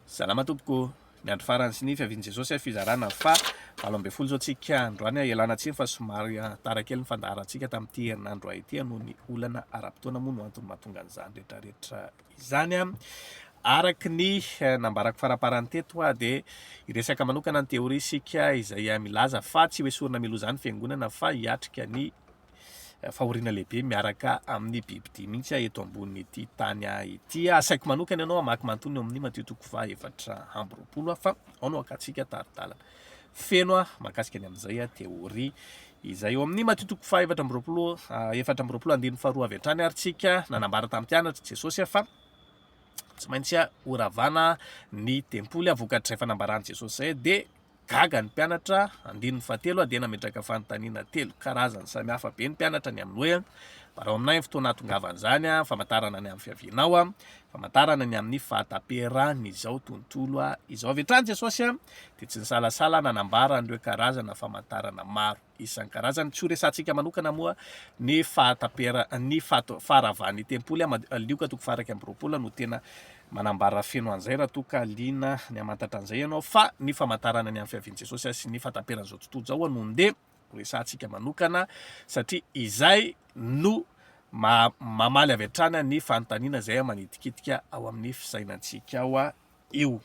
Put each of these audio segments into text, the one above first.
Salama tompoko, ny andro farany sy ny fiavian'i Jesosy ary fizarana faha 18 izao tsika androany, ialana tsiny fa somary tara kely ny fandaharantsika tamin'ity herinandro ity noho ny olana ara-potoana moa no antony mahatonga an'izany rehetrarehetra izany. Araka ny nambarako faraparany teto dia hiresaka manokana ny teoria isika izay milaza fa tsy ho esorina mialoha izany ny fiangonana fa hiatrika ny fahoriana lehibe miaraka amin'ny bibidia mihitsy aho eto ambonin'ity tany ity. Asaiko manokana ianao hamaky manontolo ny ao amin'ny Matio toko faha 24 fa ao no hakantsika tari-dalana feno mahakasika ny amin'izay teoria izay. Eo amin'ny Matio toko faha 24 24 andininy faharoa avy hatrany ary tsika nanambara tamin'ny mpianatra Jesosy fa tsy maintsy horavana ny tempoly vokatr'izay fanambaran'i Jesosy izay dia Gaga ny mpianatra, andininy fahatelo dia nametraka fanontaniana telo karazany samihafa be ny mpianatra ny amin'ny hoe, Ambarao aminay ny fotoana hahatongavan'izany, famantarana ny amin'ny fiavianao, famantarana ny amin'ny fahataperan'izao tontolo izao. Avy hatrany Jesosy dia tsy nisalasala nanambara an'ireo karazana famantarana maro isan-karazany. Tsy horesahantsika manokana moa ny fahatapera ny faharavan'ny tempoly, Lioka toko faha 21 no tena Manambara feno an'izay raha toa ka liana ny hamantatra an'izay ianao fa ny famantarana ny amin'ny fiavian'i Jesosy sy ny fahataperan'izao tontolo izao no ndeha horesahantsika manokana satria izay no mamaly avy hatrany ny fanontaniana izay manitikitika ao amin'ny fisainantsika ao io.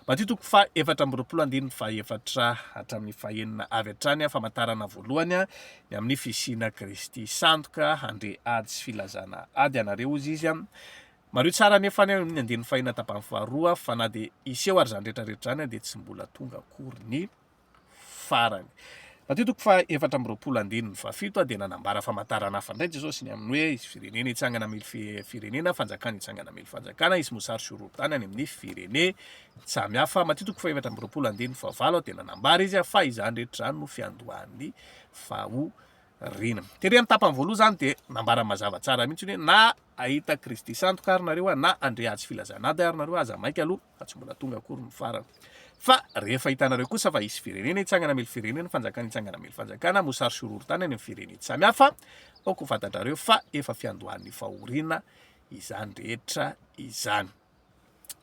Matio toko faha 24 andininy faha efatra hatramin'ny faha enina avy hatrany famantarana voalohany ny amin'ny fisiana Kristy sandoka handre ady sy filazana ady ianareo hozy izy Mariho tsara anefa any amin'ny andininy fahenina tapany faharoa fa na dia hiseho ary izany rehetra rehetra izany dia tsy mbola tonga akory ny farany. Matio toko faha 24 andininy fahafito dia nanambara famantarana hafa indray Jesosy ny amin'ny hoe hisy firenena hitsangana hamely firenena, fanjakana hitsangana hamely fanjakana, hisy mosary sy horohorontany any amin'ny firene samy hafa. Matio toko faha 24 andininy fahavalo dia nanambara izy fa izany rehetra izany no fiandohan'ny fahoriana. Tery amin'ny tapany voalohany izany dia nambarany mazava tsara mihitsy hoe na Hahita Kristy sandoka ary nareo na handre azy filazana ady ary nareo, aza maika aloha fa tsy mbola tonga akory ny farany. Fa rehefa hitanareo kosa fa hisy firenena hitsangana hamely firenena, fanjakana hitsangana hamely fanjakana, mosary sy horohorontany any amin'ny firenen-tsy samy hafa, aoka ho fantatrareo fa efa fiandohan'ny fahoriana izany rehetra izany.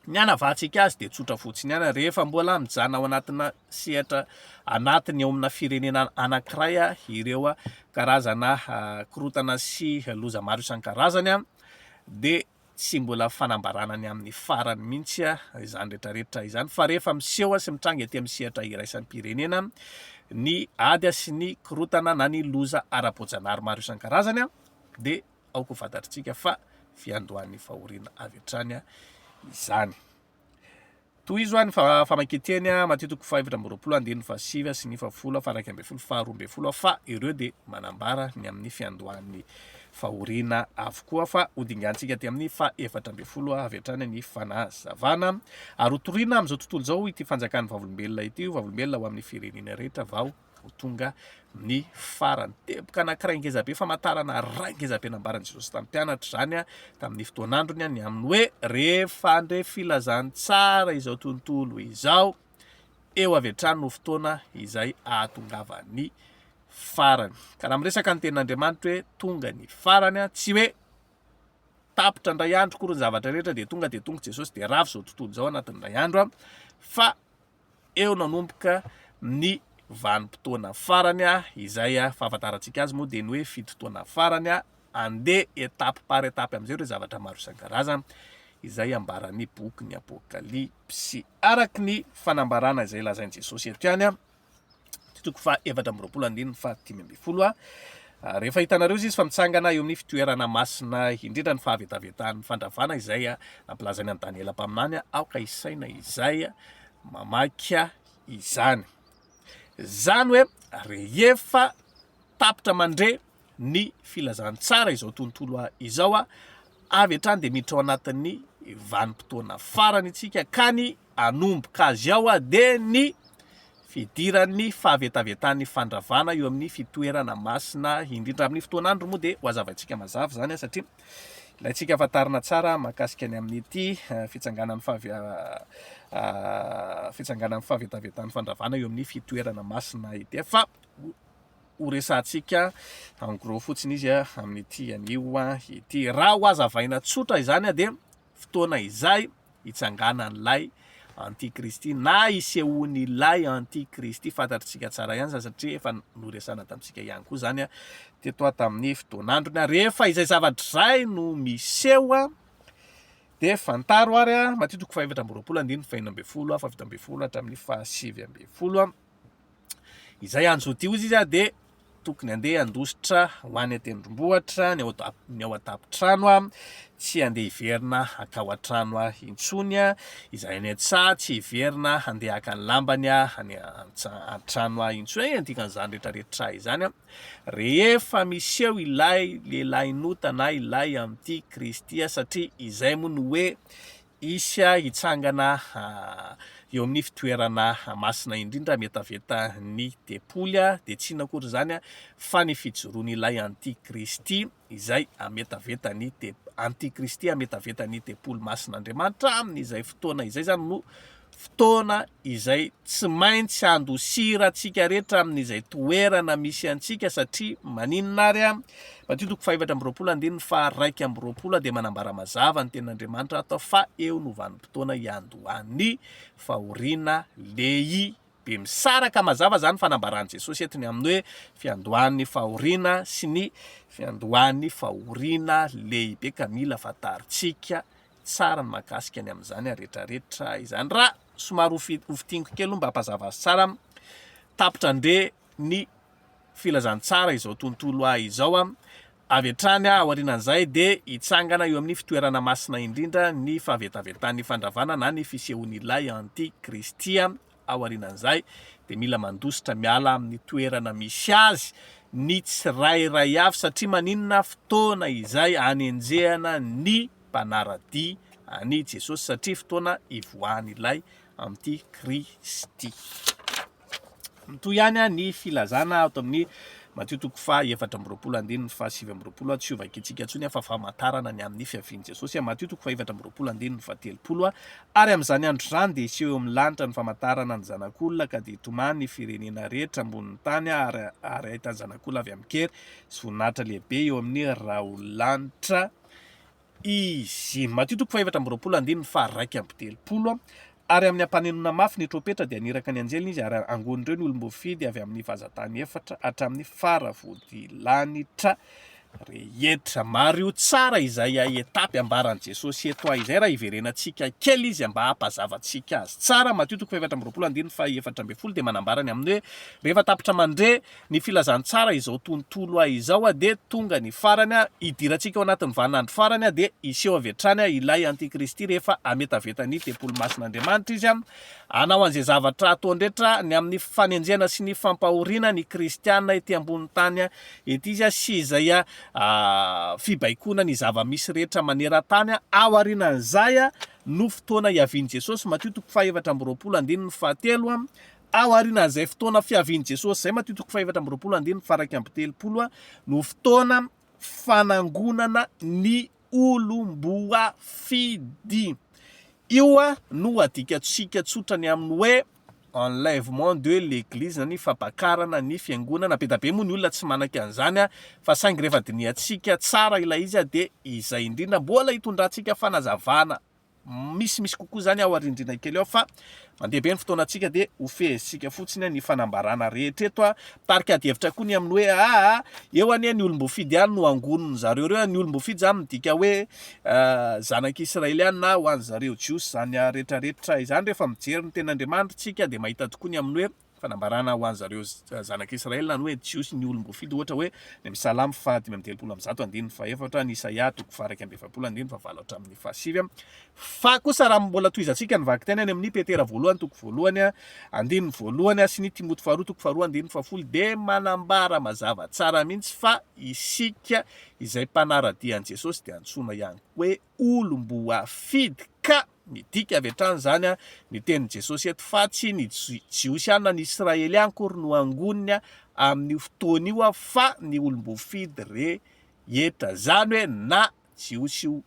Ny hanavahantsika azy dia tsotra fotsiny ihany, rehefa mbola mijanona ao anatina sehatra anatiny ao amina firenena anankiray ireo karazana korontana sy loza maro isan-karazany dia tsy mbola fanambarana ny amin'ny farany mihitsy izany rehetrarehetra izany fa rehefa miseho sy mitranga ety amin'ny sehatra iraisam-pirenena ny ady sy ny korontana na ny loza ara-boajanahary maro isan-karazany dia Aoka ho fantatritsika fa fiandohan'ny fahoriana avy hatrany izany. Tohizo ny famakian-teny Matio toko faha-24 andininy faha-9 sy ny faha-10, faha-11, faha-12 fa ireo dia manambara ny amin'ny fiandohan'ny fahoriana avokoa fa hodingantsika aty amin'ny faha-14 avy hatrany ny fanazavana. Ary hotorina amin'izao tontolo izao ity fanjakan'ny vavolombelona ity, ho vavolombelona ho amin'ny firenena rehetra vao ho tonga ny farany. Teboka anankiray ngezabe, famantarana iray ngezabe nambaran'i Jesosy tamin'ny mpianatra izany tamin'ny fotoan'androny ny amin'ny hoe rehefa handre filazantsara izao tontolo izao, eo avy hatrany no fotoana izay ahatongavan'ny farany. Ka raha miresaka ny tenin'Andriamanitra hoe tonga ny farany, tsy hoe tapitra indray andro akory ny zavatra rehetra dia tonga dia tonga Jesosy dia rava izao tontolo izao anatin'ny indray andro, fa eo nanomboka ny vanim-potoana farany izay fahafantarantsika azy moa dia ny hoe fito taona farany, andeha étape par étape amin'izay ireo zavatra maro isan-karazany izay ambaran'ny bokin'ny Apokalypsy. Araka ny fanambarana izay lazain'i Jesosy eto ihany, toko faha 24 andininy faha 15, Rehefa hitanareo izy fa mitsangana eo amin'ny fitoerana masina indrindra ny fahavetavetan'ny fandravana izay nampilazainy an'i Daniela mpaminany, aoka hisaina izay mamaky izany. Izany hoe rehefa tapitra mandre ny filazantsara izao tontolo izao, avy hatrany dia miditra ao anatin'ny vanim-potoana farany isika ka ny hanomboka azy ao dia ny fidiran'ny fahavetavetan'ny fandravana eo amin'ny fitoerana masina indrindra amin'ny fotoan'andro moa dia ho azavaintsika mazava izany satria ilaintsika fantarina tsara mahakasika ny amin'ity fitsanganan'ny fahavy fitsanganan'ny fahavetavetan'ny fandravana eo amin'ny fitoerana masina ity fa ho resahantsika en gros fotsiny izy amin'ity anio ity. Raha ho azavaina tsotra izany dia fotoana izay hitsanganan'ilay Antikristy na hisehoan'ilay Antikristy. Fantatritsika tsara ihany izany satria efa noresahana tamintsika ihany koa izany teto tamin'ny fotoan'androny. Rehefa izay zavatra izay no miseho dia fantaro ary, Matio toko faha 24 andininy faha 16, faha 17 hatramin'ny faha 19. Izay anjodia hozy izy dia tokony handeha handositra ho any an-tendrombohitra, ny ao ny ao an-tampon-trano, tsy handeha hiverina hankao an-trano intsony, izay any an-tsaha tsy hiverina handeha haka ny lambany any an-trano intsony, inona ny dikan'izany rehetra rehetra izany? Rehefa miseho ilay lehilahin'ota na ilay antikristy, satria izay moa no hoe Hisy hitsangana eo amin'ny fitoerana masina indrindra metaveta ny tempoly, dia tsy inona akory izany fa ny fijoroan'ilay antikristy izay hametaveta ny antikristy hametaveta ny tempoly masin'Andriamanitra. Amin'izay fotoana izay izany no fotoana izay tsy maintsy handosirantsika rehetra amin'izay toerana misy antsika satria maninona ary a? Matio toko faha 24 andininy faha 21 dia manambara mazava ny tenin'Andriamanitra ato fa eo no vanim-potoana hiandohan'ny fahoriana lehibe. Misaraka mazava izany fanambaran'i Jesosy eto ny amin'ny hoe fiandohan'ny fahoriana sy ny fiandohan'ny fahoriana lehibe ka mila fantarintsika tsara ny mahakasika ny amin'izany retraretra izany. Raha somary ho fintiniko kely mba hampazava azy tsara, tapitra andre ny filazantsara izao tontolo ahy izao, avy hatrany aorianan'izay dia hitsangana eo amin'ny fitoerana masina indrindra ny fahavetavetan'ny fandravana na ny fisehoan'ilay antikristy. Aorianan'izay dia mila mandositra miala amin'ny toerana misy azy ny tsirairay avy satria maninona fotoana izay anenjehana ny mpanara-dia an'i Jesosy satria fotoana ivoahan'ilay antikristy. Mitohy ihany ny filazana ato amin'ny Matio toko faha 24 andininy faha 29, tsy ho vakintsika intsony fa famantarana ny amin'ny fiavian'i Jesosy. Matio toko faha 24 andininy faha 30, ary amin'izany andro izany dia hiseho eo amin'ny lanitra ny famantarana ny Zanak'olona ka dia hitomany ny firenena rehetra ambonin'ny tany ary ary hahita ny Zanak'olona avy amin-kery sy voninahitra lehibe eo amin'ny raholanitra izy. Matio toko faha-24 andininy faha-31, Ary amin'ny hampanenona mafy ny trompetra dia haniraka ny anjeliny izy ary hangonin'ireo ny olom-boafidy avy amin'ny vazan-tany efatra hatramin'ny faravodilanitra rehetra. Mariho tsara izay etapy ambaran'i Jesosy eto izay raha hiverenantsika kely izy mba hampazava antsika azy tsara. Matio toko faha-24 andininy faha-14 dia manambara ny amin'ny hoe rehefa tapitra mandre ny filazantsara izao tontolo izao dia tonga ny farany, hidirantsika ao anatin'ny vaninandro farany dia hiseho avy hatrany ilay antikristy rehefa hametaveta ny tempoly masin'Andriamanitra izy, hanao an'izay zavatra ataony rehetra ny amin'ny fanenjehana sy ny fampahoriana ny kristiana ety ambonin'ny tany ety izy sy izay fibaikoana ny zava-misy rehetra maneran-tany, aorianan'izay no fotoana hiavian'i Jesosy, Matio toko faha 24 andininy fahatelo, Aorianan'izay fotoana fiavian'i Jesosy izay, Matio toko faha-24 andininy faha-31, no fotoana fanangonana ny olom-boafidy. Io no adikantsika tsotra ny amin'ny hoe enlèvement de l'église na ny fampakarana ny fiangonana. Be dia be moa ny olona tsy manaiky an'izany fa saingy rehefa dinihantsika tsara ilay izy dia izay indrindra mbola hitondrantsika fanazavana Misimisy kokoa izany ao arindrina kely ao fa mandeha be ny fotoanantsika dia ho fehezintsika fotsiny ny fanambarana rehetra eto. Mitarika adihevitra koa ny amin'ny hoe aa eo anie ny olom-boafidy ihany no angonin'ny zareo ireo, ny olom-boafidy izany midika hoe zanak'Israely ihany na ho an'ny zareo Jiosy izany rehetrarehetra izany. Rehefa mijery ny tenin'Andriamanitra isika dia mahita tokoa ny amin'ny hoe fanambarana ho an'zareo zanak'Israely na ny hoe Jiosy ny olom-boafidy, ohatra hoe ny amin'ny Salamo faha 135 andininy faha-efatra, ny Isaia toko faha 41 andininy faha-valo hatramin'ny faha-sivy. Fa kosa raha mbola tohizantsika ny vakiteny any amin'ny Petera voalohany toko voalohany andininy voalohany sy ny Timoty faharoa toko faharoa andininy fahafolo dia manambara mazava tsara mihitsy fa isika izay mpanara-dia an'i Jesosy dia antsoina ihany koa hoe olom-boafidy ka Midika avy hatrany izany ny tenin'i Jesosy eto fa tsy ny Jiosy ihany na ny Israely ihany akory no hangonina amin'io fotoana io fa ny olom-boafidy rehetra. Izany hoe na Jiosy io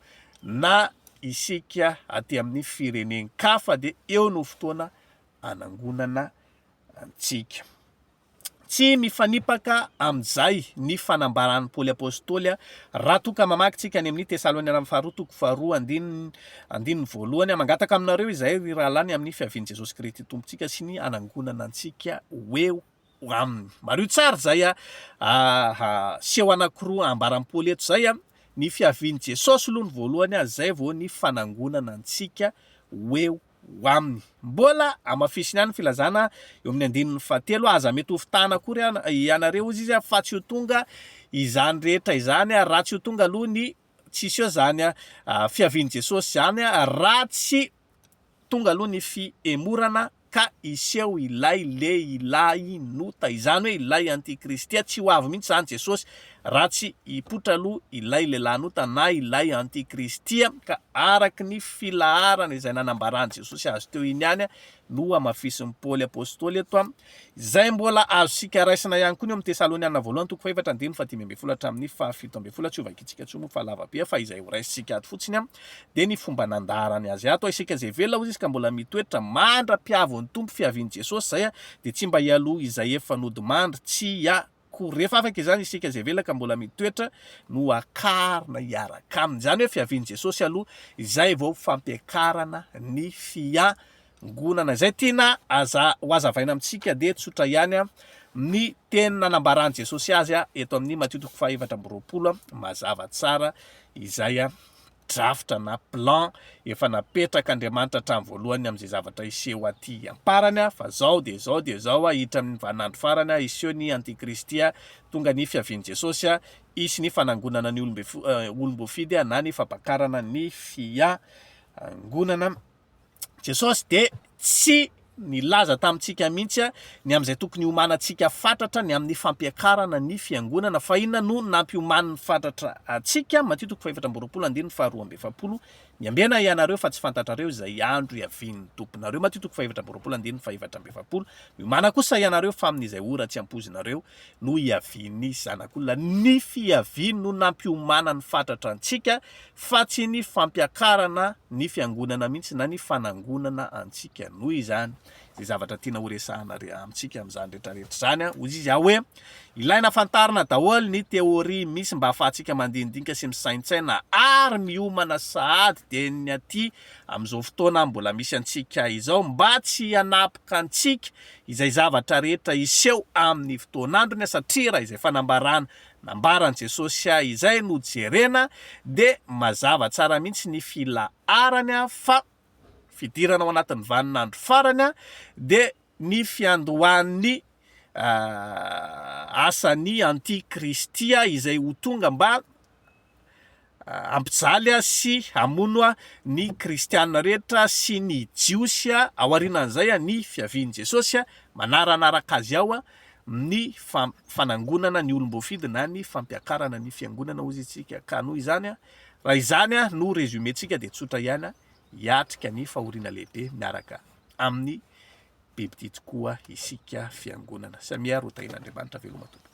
na isika aty amin'ny firenen-kafa dia eo no fotoana hanangonana antsika. Tsy mifanipaka amin'izay ny fanambaran'i Paoly Apostoly raha toa ka mamaky tsika any amin'ny Tesaloniana faharoa toko faharoa andininy andininy voalohany, Mangataka aminareo izahay, ry rahalahy, ny amin'ny fiavian'i Jesosy Kristy Tompontsika sy ny hanangonana antsika ho eo aminy. Mariho tsara izay seho anankiroa ambaran'i Paoly eto izay, ny fiavian'i Jesosy aloha ny voalohany, izay vao ny fanangonana antsika ho eo ho aminy. Mbola hamafisiny ihany ny filazana eo amin'ny andininy fahatelo, Aza mety ho fitahana akory ianareo, hozy izy, fa tsy ho tonga izany rehetra izany raha tsy ho tonga aloha ny, tsy hiseho izany fiavian'i Jesosy izany raha tsy tonga aloha ny fihemorana ka hiseho ilay lehilahin'ota, izany hoe ilay antikristy. Tsy ho avy mihitsy izany Jesosy raha tsy hipoitra aloha ilay lehilahin'ota na ilay antikristy, ka araka ny filaharana izay nanambaran'i Jesosy azy teo iny ihany no hamafisin'i Paoly Apostoly eto, izay mbola azontsika raisina ihany koa ny eo amin'ny Tesaloniana voalohany toko fahefatra andininy fahadimy ambin'ny folo hatramin'ny fahafito ambin'ny folo, tsy hovakintsika intsony moa fa lava be fa izay horaisintsika ato fotsiny dia ny fomba nandaharany azy ato, isika izay velona hozy izy ka mbola mitoetra mandra-piavin'ny Tompo, fiavian'i Jesosy izay dia tsy mba hialoha izay efa nodimandry, tsia. Koa rehefa afaka izany isika izay velona ka mbola mitoetra no hakarina hiaraka aminy. Izany hoe fiavian'i Jesosy aloha izay vao fampiakarana ny fiangonana. Izay tiana aza ho azavaina amintsika dia tsotra ihany ny teny nanambaran'i Jesosy azy eto amin'ny Matio toko faha-24 mazava tsara izay drafitra na plan efa napetrak'Andriamanitra hatramin'ny voalohany amin'izay zavatra hiseho aty am-parany fa zao dia zao dia zao hiditra amin'ny vaninandro farany hiseho ny antikristy tonga ny fiavian'i Jesosy hisy ny fanangonana ny olom-boafidy na ny fampakarana ny fiangonana. Jesosy dia tsy nilaza tamintsika mihitsy ny amin'izay tokony hiomanantsika fatratra ny amin'ny fampiakarana ny fiangonana. Fa inona no nampiomaniny fatratra antsika? Matio toko faha-24 andininy faha-42, Miambena ianareo fa tsy fantatrareo izay andro hiavian'ny Tomponareo. Matio toko faha-24 andininy faha-44, Miomàna kosa ianareo fa amin'izay ora tsy ampoizinareo no hiavian'ny Zanak'olona. Ny fiaviany no nampiomanany fatratra antsika fa tsy ny fampiakarana ny fiangonana mihitsy na ny fanangonana antsika. Noho izany, izay zavatra tiana horesahana amintsika amin'izany rehetra rehetra izany, hoy izy aho hoe, ilaina fantarina daholo ny théorie misy mba ahafahantsika mandinidinika sy misaintsaina ary miomana sahady dia ny aty amin'izao fotoana mbola misy antsika izao mba tsy hanapoka antsika izay zavatra rehetra hiseho amin'ny fotoan'androny satria raha izay fanambarana Nambaran'i Jesosy ahy izay no jerena dia mazava tsara mihitsy ny filaharany fa fidirana ao anatin'ny vaninandro farany dia ny fiandohan'ny asan'ny antikristy izay ho tonga mba hampijaly sy hamono ny kristiana rehetra sy ny jiosy, aorianan'izay ny fiavian'i Jesosy, manaranaraka azy ao ny fanangonana ny olom-boafidy na ny fampiakarana ny fiangonana hozy isika, ka noho izany raha izany no résumé-tsika dia tsotra ihany, hiatrika ny fahoriana lehibe miaraka amin'ny bibidia tokoa isika fiangonana. Samia ary ho tahian'Andriamanitra veloma tompoko.